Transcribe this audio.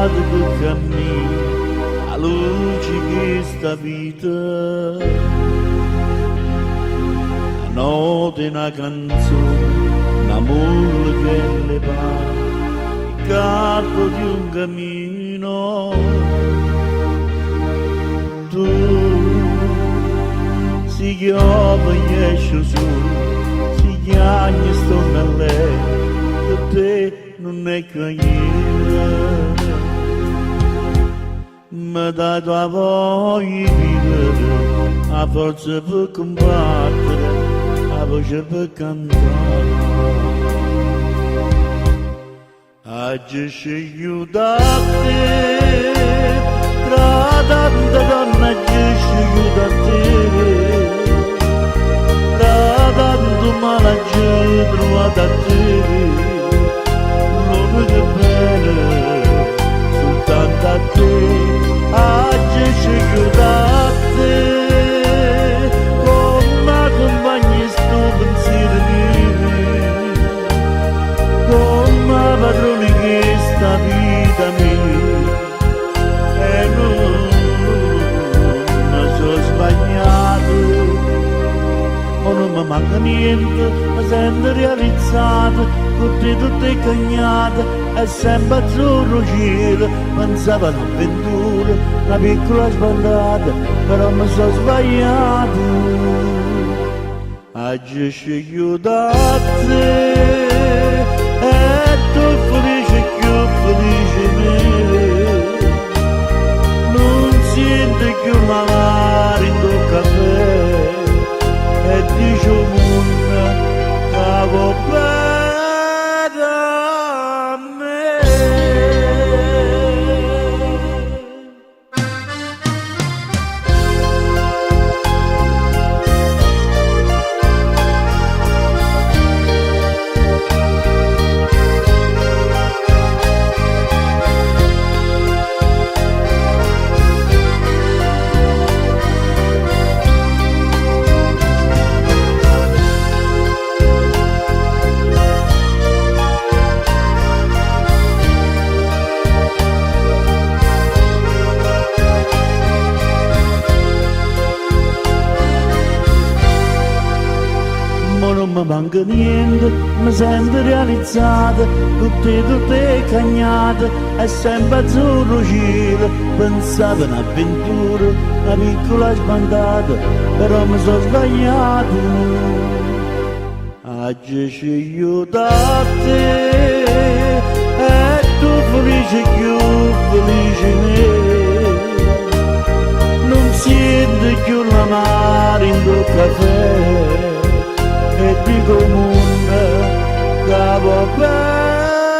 strada che cammina, 'a luce 'e chesta vita. 'A nota 'e na canzone, na mulla che le pare, il capo di un cammino. Tu si chiove jesce 'o sole, si chiagne stongo allero, pe te nun è cagniere. Me dato 'a voglia 'e vivere, 'a forza pe cumbattere, 'a voce pe cantà. Aggio scegliuto a te, tra tante donne aggio scegliuto a te, tra tanto male aggio truvato a te, l'unico bene soltanto a te, aggio scegliuto a te, comme cumpagna 'e stu pensiero mio. Comme padrona 'e chesta vita mia e nun me so sbagliato. Mo nun me manca niente, me sento realizzato, cu te tutto è cagnato, è sempe azzurro 'o cielo, pensavo a n'avventura, na piccola sbandata, però me so sbagliato. Aggio scegliuto a te e tu felice cchiù felice 'e me. Nun siente cchiù l'amaro 'int' 'o cafè e dice 'o munno ca vo' bene a me. Mo nun me manca niente, me sento realizzato, cu te tutto è cagnato, è sempe azzurro 'o cielo, pensavo a n'avventura, na piccola sbandata, però me so sbagliato. Aggio scegliuto a te e tu felice cchiù felice 'e me. Nun siente cchiù l'amaro 'int' 'o cafè e dico 'o munno ca vo' bene.